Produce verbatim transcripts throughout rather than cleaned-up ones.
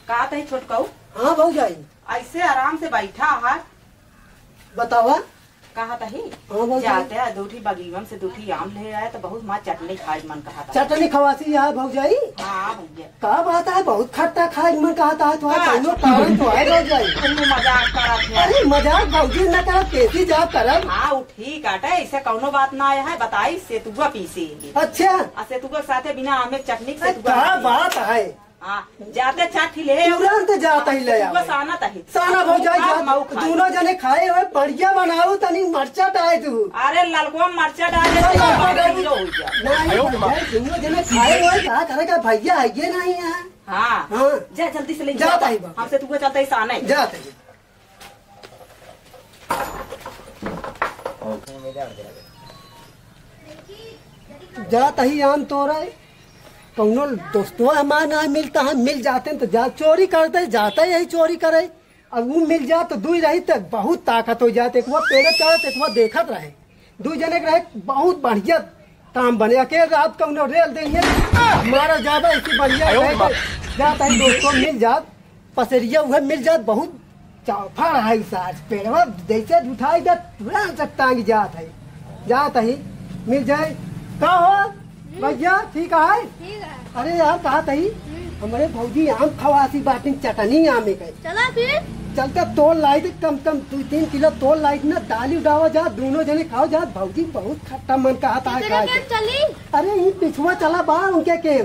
का तही छोटकऊ? हाँ भौजाई। ऐसे आराम से बैठा है। बतावा। कहा तही? हाँ भौजाई। जाते है दो ठी बगीवन से दो ठी आम ले आए तो बहुत माँ चटनी खाए मन कहा था। चटनी खवासी है भौजाई? हाँ भैया। का बात है, बहुत खट्टा खाए मन कहा था, तो का? कौनो कारण तो है भौजाई? तुम मजाक करत है। अरे मजाक भौजी न करब, कैसी जाब करब? हाँ, उ ठीक आटे, ऐसे कौनो बात ना आया है, बताई सेतुआ पीसे। अच्छा। आ सेतुआ के साथे बिना आमे चटनी के अरे, सेतुआ का ना बात है? हाँ, जाते चार ठी ले आओ। तुरंत जात ही ले आओ। सेतुआ साना तही। साना भौजाई मऊ जा, खाए। दोनों जने खाए हुए बढ़िया बनाओ, तनी मरचा डाल दू। अरे ललकुआ मरचा डाल दे, अरे ललकुआ डाल दे। हीरो हो जा। नहीं, अयो भैया, दोनों जने खाए हुए, का करेगा भैया, है ये नहीं है। हाँ। हाँ। जा जल्दी से ले जात जा। ही बा। हमसे तू चलता ही साना है। जात ही। जात ही आम तोड़े, कौनो दोस्तवा हमार ना मिलता है, मिल जाते हैं तो जा चोरी करते, जाता ही यही चोरी करे। अब वो मिल जात तो दुई रही तो बहुत ताकत हो जात, एक वो पेड़े चढ़त, एक वो देखत रहे, दुई जने के रहे, बहुत बढ़िया काम बने। अकेल रात कौनो रेल देंगे, मारा जाबे, ऐसी बढ़िया आयो रहे बा। तो जात है दोस्तों, मिल जात, पसेरिया उहे मिल जात, बहुत चौफड़ है साज, पेड़वा जैसे उठाई जात, तुरंत से टांग जात है, जात है, मिल जाए। का हो भैया, ठीक है? ठीक है। अरे यार, कहा तही, हम्म। हमरे भौजी आम खवासी बाटिन, चटनी आमे के। चला फिर। चलते तोड़ लाई दे, कम कम दो तीन किलो तोड़ लाई दे ना, दाली उड़ावा जा, दोनों जने खाओ जा। भौजी बहुत खट्टा मन कहा था कितने खाए के। चली? अरे ये पिछुआ चला बा उनके के।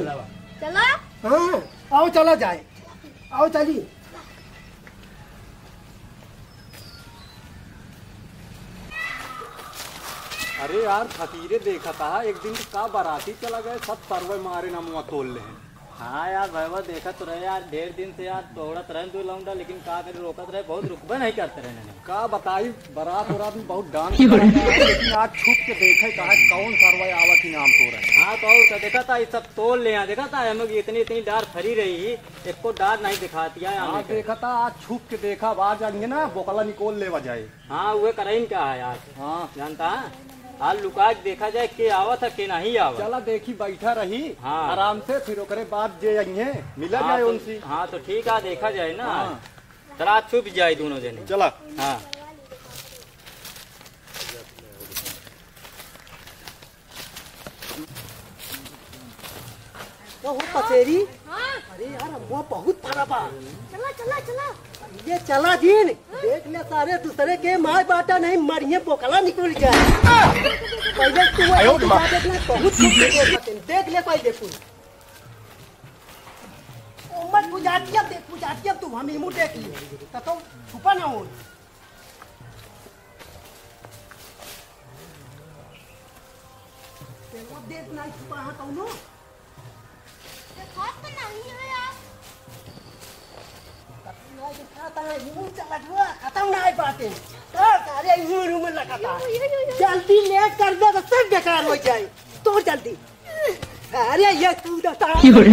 चला। हाँ, आओ चला जाए, आओ चली। अरे यार, फकीरे देखा था, एक दिन का बाराती चला गए, सब सरवे मारे ना मुआ तोड़ ले हैं। हाँ यार, भैया देखत तो रहे यार, ढेर दिन से यार दौड़त रहे दो लौंडा, लेकिन का करे, रोकत रहे, बहुत रुकबे नहीं करते रहे ना। का बताई, बारात उरात में बहुत डांस करत रहे, लेकिन आज छुप के देखे कहा कौन सरवा आवत ही नाम तोड़ रहे। हाँ, तो और का देखा था, ये सब तोड़ ले यहाँ, देखा था, हम लोग इतनी इतनी डार फरी रही, एको डार नहीं दिखाती है हाँ, आने के। देखा था, आज छुप के देखा, बाहर जाएंगे ना, बोकला निकोल लेवा जाए। हाँ, उहे कराइन का है आज। हाँ। जानता है? आज लुका के देखा जाए, के आवत है, के नहीं आवत। चला देखी, बैठा रही, हाँ। आराम से, फिर ओकरे बाद जे अइहे, मिला हाँ, जाए तो, उनसे। हाँ, तो ठीक है, देखा जाए ना। हाँ। चला, आज छुप जाए दोनों जने। चला। हाँ। तो हो पसेरी? हाँ। अरे यार, अम्मा बहुत फरा बा। चला, चला, चला। ये चला जीन, देख ले सारे दूसरे के माय बाटा नहीं, मरिए बोकला निकल जाए। पहले तू आयो माँ। देख ले, बहुत कुछ देख ले, देख ले पहले कुल। ओ मत बुझातिया, देख बुझातिया तू, हम इमू देख ली, तो तुम छुपा ना हो। तेरे को देख ना छुपा है कौनो। देखात तो नहीं है यार। नहीं देखात है, यूं चला जुआ, खत्म ना है बातें। तो सारे यूं रूम में लगा था। यो, यो, यो, यो। जल्दी लेट कर दे तो सब बेकार हो जाए। तो जल्दी। अरे ये तू तो तारा। क्यों रे?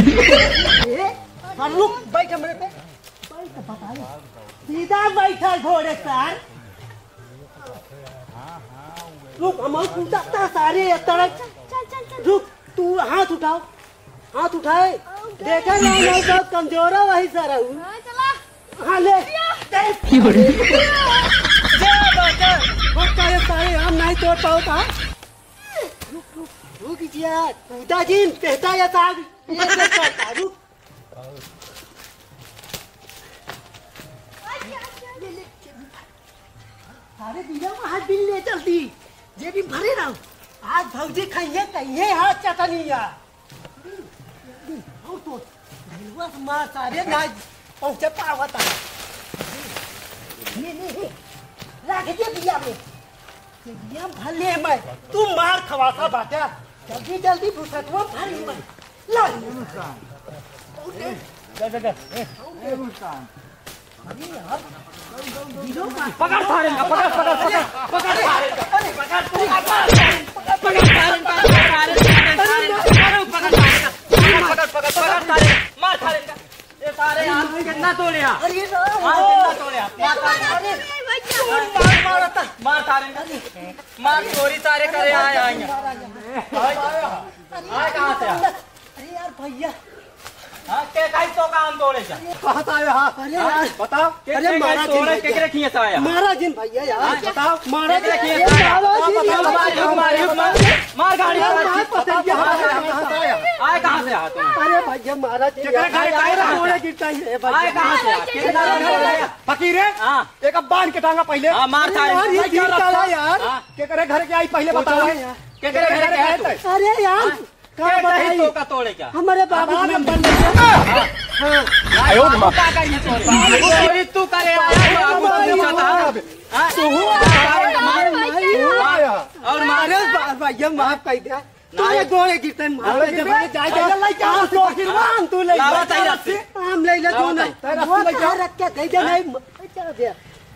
ए, हम लोग बैठ हमरे पे। बैठ तो बताई। सीधा बैठा घोड़े सर। रुक, हम कूदता सारे ये तरह। चल, चल, चल। रुक, तू हाथ उठाओ। हाथ उठाए। ओके। देखा नहीं, नहीं बहुत कमजोर है वही सर। हाँ, चला। हाँ, ले। क्यों रे? जा बाटा। रुक, सारे, सारे हम नहीं तोड़ पाओ का? रुक, रुक, रुक जिया, कूदा जिन, कहता या साग, ये तो करता, रुक। अरे भैया, वहाँ बिल ले चलती, जेबी भरे रहो। आज भौजी खाइए, कहिए हाथ चटनिया। और तो ढलुआ से मार सारे ना पहुँचे पावत है। नहीं, नहीं, नहीं। रख दे बिया में। ये बिया में भर ले मैं। तू मार खवासा बाटा। जल्दी, जल्दी भूसटवा भर ले मैं। ला। जा, जा, जा। ए, ए, मुस्कान। अरे यार। पकड़ सारे का, पकड़, पकड़, पकड़, पकड़ सारे का, पकड़, पकड़, पकड़ सारे का, पकड़ सारे का, पकड़ सारे का, पकड़ सारे का, पकड़, पकड़, पकड़ सारे का, मार सारे का। ये सारे आम कितना तोड़े आप? अरे राम। आम कितना तोड़े आप? मार सारे का। अरे, मार, मार, मार, मार। मार सारे का। मार चोरी सारे करे आए, आए। आए, आए कहाँ से आप? अरे यार भैया, हाँ, के कही तो काम तोड़े जा? कहाँ से आया? हाँ? अरे हाँ? यार। बताओ। के, अरे के कही महाराज जी तोड़े, भैया। केकरे खिए से आया? महाराज जी भैया यार। हाँ? बताओ। महाराज जी, केकरे खिए से आया? महाराज जी, बताओ, बताओ, महाराज जी। मार, मार, मार गाड़ी यार, मार। मार पसंद किया। कहाँ से आया? कहाँ से आया? आए कहाँ से आया तुम? अरे भैया महाराज जी केकरे यार। घर आए कहाँ से आया? तोड़े गिरता ही है भैया। आए कहाँ से आया? केकरे घर आया? फकीरे, हाँ। एक अब बांध के टांगा पहिले। हाँ, मार अरे सारे। यार, ये भाई, क्या तीर रखा? काला यार। हाँ। केकरे घर के आई पहिले बताओ। यार। केकरे घर के आई तू? अरे यार। हाँ? का के बताई? कही तो का तोड़े क्या? हमारे बाबू हमारे ने बंद कर दिया। हाँ। आयो रे माँ। का करिए तोड़े? तू, तू करे आया, बाबू ने पूछा था। हाँ? तू हूँ। मार, मार, मार। आया। और मार। अरे बा-, भैया माफ कर दे। तू नहीं। ये गोड़े गिरते मार गोड़े दे, गिरते? भैया जाए दे। अरे लइका, आम तू तो आखिर में आम तू ले लावा ले। ताई रस्सी। आम ले ले, लावा जो ना। ताई। ताई रस्सी वो ले जा। कहाँ रख के दे दे, हाँ? नहीं, बचा दे।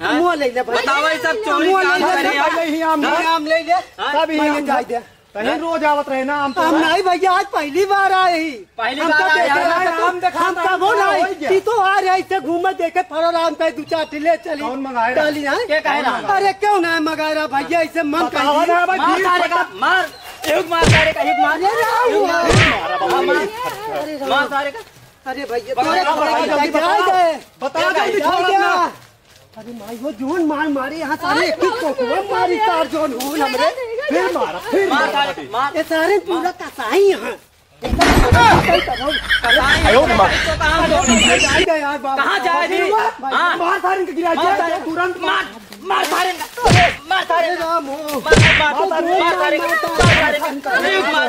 हाँ? मुँह ले ले भाई। बताओ, ये सब चोरी मुँह काम ले ले। करे हैं। पहले ही आम हाँ? ले। आम ले ले। हाँ? सब ही पहले आम जाए दे। कहीं रोज आवत रहे ना आम हम तोड़ा। नहीं भैया, आज पहली बार आए ही। पहली हम बार तो आए देखे हैं। रहे थे, आम देखा हम था, कबो आम नहीं। हो गया। ती तो आ रहे, ऐसे घूमे देखे, फरा राम का दू चार ठिले चली। कौन मंगाए रहा? डाली है। क्या कहे रहा? अरे क्यों ना मंगाए रहा भैया, ऐसे मन बताओ कहीं। ना भाई, मार बीस सारे का, पचास मार। एक मार सारे का, एक मार। अरे राम। एक मार। अरे राम। मार सारे का। अरे भैया, बताओ, तोरे बताओ, थोड़ा जल्दी गिर बताओ। जाए। बताओ, जल्दी जाए छोड़ो क्या? ना। अरे माई हो, जोन मार मारे यहाँ सारे, एक ही कोकवा मारी तार जोन हो हमरे। फिर मारा, फिर मार मारा। सारे, मार। ये सारे पूरा कसाई यहाँ। कसाई। आयो रे माँ। तो कहाँ जाए दे यार बाबा। कहाँ जाए दे? भाई, हाँ। मार सारे इनके गिरा मार दिया, सारे। तुरंत मार। मार, मार सारे इनका। मार सारे अरे इनका। राम हो। मार, मार, मार, मार सारे इनका। मार सारे इनका। अरे मार।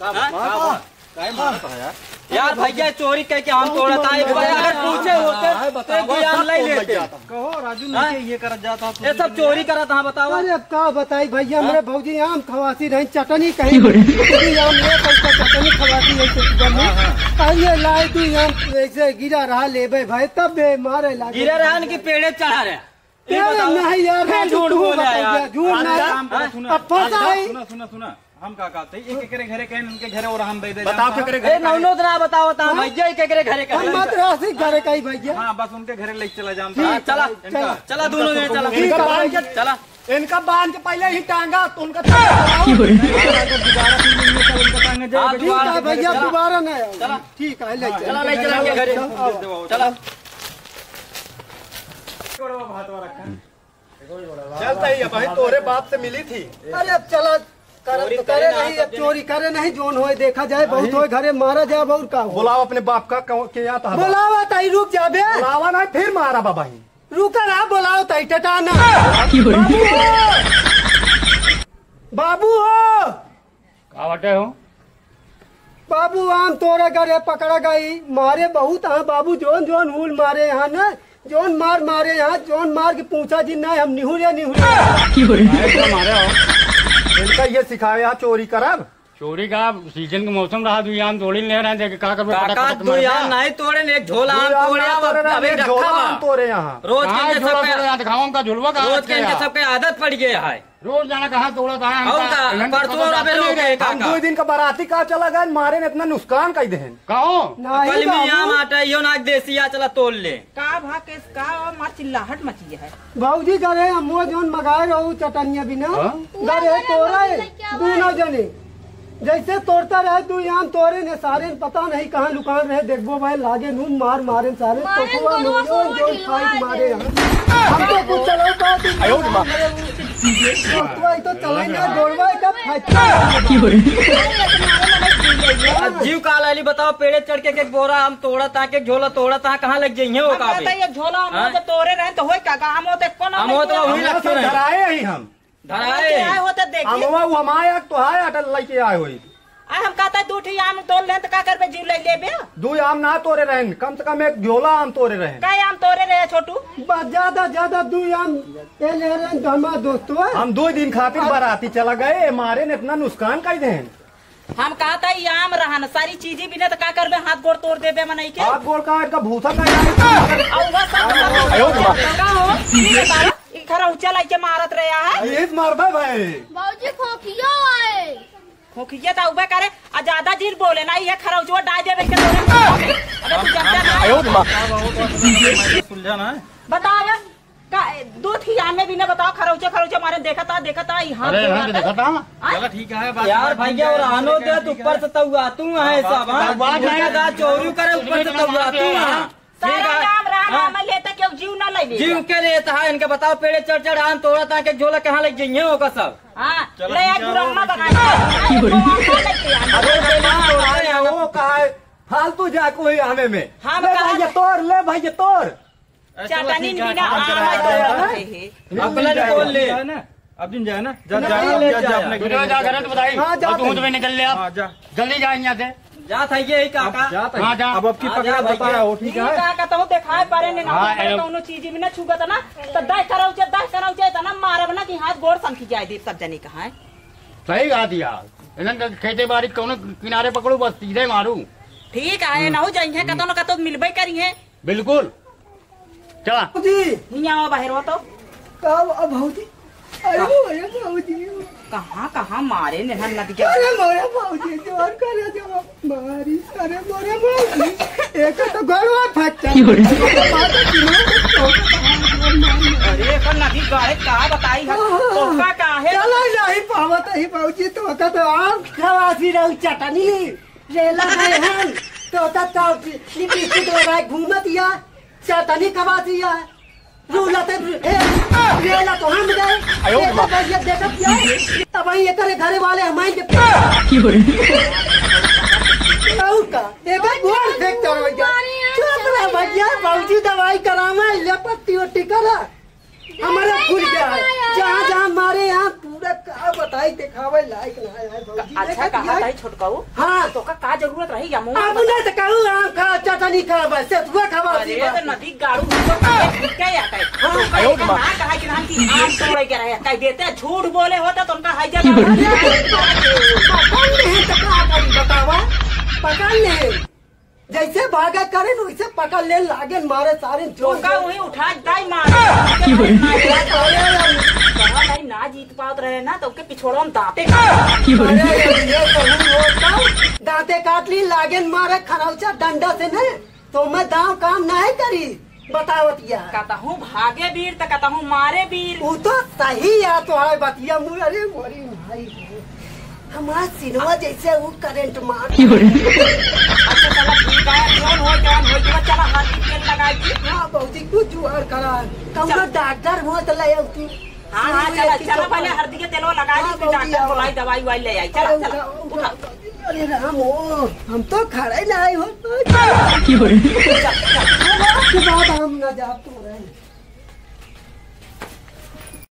हाँ? काहे मारत है यार? यार भैया, चोरी कह के हम तोड़त है, एक बार अगर पूछे होते तो एक बार हम ले लेते। कहो राजू, हाँ? नहीं ये करत जाता तू ये सब चोरी करत, हाँ बताओ। अरे अब का बताई भैया, हमरे भौजी आम खवासी रही, चटनी कहीं भी आम ले करके चटनी खवासी है, चटनी बनी। हाँ, हाँ। अरे लाई तू आम ऐसे गिरा रहा लेबे भाई, तब बे मारे लागे। गिरा रहा न कि पेड़े चढ़ा रहे? ये अरे बताओ। नहीं यार, क्या राजू, झूठ तू बोल रहा है बता यार? यार, झूठ आज ना। काम करो, हाँ? सुनो। अब फंसा आज ही। सुनो, सुनो, सुनो। हम का कहते हैं, एक एकरे घरे कहें, उनके घरे और हम दे दे बताओ, जानता। केकरे घरे ए, कहें? नौनो तना बताओ, ता हाँ? भैया, एक एकरे घरे हम कहें। मत राशि घरे कहीं भैया। हाँ, बस उनके घरे ले चला जानता। हाँ, चला, इनका। चला, दोनों जने चला। इनका बांध के, चला। इनका बांध के पहले ही टांगा, तो उनका टांगा। दोबारा फिर मिलने का उनका टांगा जाए। हाँ, ठीक दोबारा है भैया, चला। दोबारा ना आओ। चला। ठीक है, ले हाँ, चल। चला, ले चला के घरे। चला। चलता ही है भाई, तोरे बाप से मिली थी। अरे अब चला, करब चोरी तो करे करे ना, नहीं, अब सब चोरी करे नहीं, जोन होए देखा जाए, बहुत नहीं। होए घरे मारा जाए, और का हो? बुलाओ अपने बाप का, कहो के यहाँ था। बुलावा ताई, रुक जाबे। बुलावा नहीं, फिर मारा बाबा ही। रुका ना, बुलाओ ताई, टटाना। बाबू हो। बाबू हो। का बाटे हो? बाबू, आम तोरे घरे पकड़ा गई, मारे बहुत हाँ बाबू, जोन जोन हूल मारे यहाँ न, जोन मार मारे यहाँ, जोन मार के पूछा जी नहीं, हम निहुरे निहुरे। काहे इतना मारे हो? इनका ये सिखाए यहाँ चोरी करब? चोरी का सीजन के मौसम रहा, दुई आम तोड़ी ले रहे, देख का करबे, काका, फटाक फटाक दुई मार आम दे। नहीं तोड़े, एक झोला आम दुई आम तोड़े, ना अब तोड़े रहे, अबे एक झोला रखा आम बा। तोड़े यहाँ। रोज हाँ, के झोला सबके तोड़े यहाँ, दिखाओ हमका झोलवा का रोज के इनके सबके आदत पड़ गया है। रोज जाना कहाँ तोड़त है, और हमका का? इन्हन परसों पता और अबे नहीं लोग रहे। का हम का? दो दिन का बराती का चला गए, मारे ने इतना नुकसान कर देहन। कहो? नहीं कल में बाबू। आम आटा, यो ना देसी आ, चला तोड़ ले। का भा केस का मार चिल्लाहट मची है। बाबूजी, गरे अम्मो जोन मगाए रहू चटनिया बिना, हाँ? गरे तोरा है, दोनों जने। जैसे तोड़ता रहे, दू आम तोरे ने सारे, पता नहीं कहाँ लुकान रहे, देखबो भाई, लागे नू मार मारे सारे, मारे तोतवा दोनों में जोन, को जोन चिल्ला फाइट मारे दे। हम। हम तो कुछ चलो तो आयो रे माँ। तोतवा ही तो चले ना, गोड़वा ही तो फाइट। अब जीव का लाली बताओ, पेड़े चढ़ के एक बोरा हम तोड़ा था, के झोला तोड़ा था, कहाँ लग जाइए वो हम का कहता भी? ये झोला हम हाँ? तो तोरे रहे तो होई का, का हम होते कौन हम होते वही हम रखे रहे। डराए ही हम। धराए। आए होते देखी। अमवा उ हमारे एक तो है, अटल लइके आए होई। आ, हम कहता है, दू ठी आम तोड़ लें, तो का करबे, जीव ले लेबे? दू आम ना तोरे रहन, कम से कम एक झोला आम तोरे रहन। का आम तोरे रहे, छोटू? बस ज्यादा, ज्यादा दू आम ए ले रहन, तो हमार दोस्तवा। हम दो दिन खातिर बराती चला गए, ए मारे ने इतना नुकसान कर देहन। हम कहता है, ये आम रहन, सारी चीजें बिने, तो का करबे, हाथ गोड़ तोड़ देबे मनई के? हाथ गोड़ का, इनका भूसा का डाल। आ, वह सब, सब आयो रे माँ। का हो? ई बतावा, ई खरौचा लाइके मारत रहे है। ये मारबे भाई। बाबूजी, खोखियो आए। खोखिया तो उबे करे, आ ज्यादा जीर बोले ना, ये खरौचवा डाल देबे के तोरे मुंह में। अबे तू जनता ना। आयो रे माँ। सुलझा ना है। बतावा। का, दो थी आमे भी ना बताओ, खरौचे, खरौचे मारे देखत आ, देखत आ, ई हाथ अरे, जोड़ा यहाँ के था। देखत आ। हाँ? चलो, ठीक है, बात यार, बात भैया, और आनो दे, तू ऊपर से तौआ, तू है हाँ, सब, हाँ? बात नहीं। ज्यादा चोरी करे, ऊपर से तौआ, तू है। सारा ठीक है। नाम राम हाँ। नाम लेता, केहू जीव ना लेबे। जीव के लेता है, इनके बताओ, पेड़े चढ़ चढ़ आम तोड़ा, ताकि झोला कहाँ लग जाइए, होगा सब। हाँ, चलो, ले आ, ठीक है। गुरम्मा बना के। अरे, अरे, वो कहा है, फालतू जा कोई आने में। हम ले कहा भैया, तोड़, ले भैया, तोड़। अरे चलो, चटनी ठीक है, बिना ठीक है, आम ठीक है। तोड़त है। अपना निकाल ले। जाए ना, अब दिन जाए ना, जा, नहीं, जा, नहीं, जा, जा, जा। अपने तू जा, जा, घर में बताई। हाँ, जा और तू तू। मुझ में निकल ले आप। हाँ, जा। जल्दी जा यहाँ से। जा था ये ही काका। अब जा था। हाँ, जा। अब, अब की हाँ, पकड़ा जा भाई, बताया, जा। वो ठीक ई है? काका तो देखाए पारे ने ना, हाँ, अरे। कौनो चीज में ना छुगत ना, तो दह करौचे, दह करौचे, इतना मारब ना कि हाथ गोड़ सनकी जाए दे सब जने का है। सही कहा दिया। इन्हन का खेते बाड़ी कौनो किनारे पकड़ू, बस सीधे मारू। ठीक है, हम्म। ना हो जाइए, कतो न कतो मिलबे करिए। बिल्कुल। चला। भौजी। हियाँ आओ बाहर हो तो। का अब भौजी? अरे का? मोरे भौजी। कहाँ, कहाँ मारे ने हम नदिया? अरे मोरे भौजी, जोर करे जो मारी। अरे मोरे भौजी। एक तो गड़वा फट। की हो रही? अरे एकर नदी गाड़े का बताई है? हाँ। तोहका काहे? चला नहीं पावत ही भौजी, तोहका तो आम खवासी रहू चटनी। रेला है हम, तो तब तो लिपस्टिक लगाए घूमत या, चाटनी खवासी या, रूला ते, ए, रेला तो हम गए, आयो देखो माँ। भैया देखत या, तब वही एकरे घरे वाले हमारे के की हो रही? और का, एक गोड़ फेंक चढ़ गया। चुप रह भैया, भौजी दवाई करावे, ले पट्टी वट्टी करा। हमारा खुल गया है। जहाँ, जहाँ मारे यहाँ पूरा का बताई, देखावे लायक ना है, है भौजी। अच्छा, देखत कहा है। ताई छोटकाऊ? हाँ। तो का, का जरूरत रही या मुँह अब बता। नहीं तो कहूँ, हाँ, खा, चटनी खा, बस, से तू खा, अरे, बस। तो नदी गाड़ू, तो का, ठीक है या कहे? हाँ। तो कहे का ना कहा कि हम की आम तोड़े के रहे, कह देते, झूठ बोले होते तो उनका हाइजा की बोले? पकड़ ले, तो का करी, बतावा? पकड़ ले। जैसे भागा करेन, वैसे पकड़ ले, लागेन मारे सारे जोर तोका से। वही उठा दाई मार। की बोली? मार, मार, मार। कहा भाई ना जीत पावत रहे ना, तो के पिछोड़वा में दांते काट। की बोली? अरे, ये तो हम लोग का दांते काट ली, लागेन मारे खरौचा डंडा से ने, तो मैं दांव काम नहीं करी। बतावत या। कतहूँ भागे बीर त कतहूँ मारे बीर। उ तो सही है तोहरा बतिया मुँह, अरे मोरी माई रे। हमार सिनवा जैसे उ करंट मार। की हो रे? अच्छा चला ठीक है, जौन हो जौन हो गया, चला हल्दी तेल लगाई दी। हाँ भौजी, कुछ जुगाड़ करा। कौनो चल। डॉक्टर हो तो ले आऊ तू। हाँ, हाँ, सुई चला, लेके चला, चल। पहले हल्दी के तेलवा लगाई दी, हाँ, फिर भौजी, डॉक्टर आओ। बुलाई, दवाई उवाई ले आई। चला, अरे चला, उठा, उठा। उठा। अरे राम हो, हम तो खड़े ना आए हो। की हो रे? चल, चल। के बाद हम ना जाब।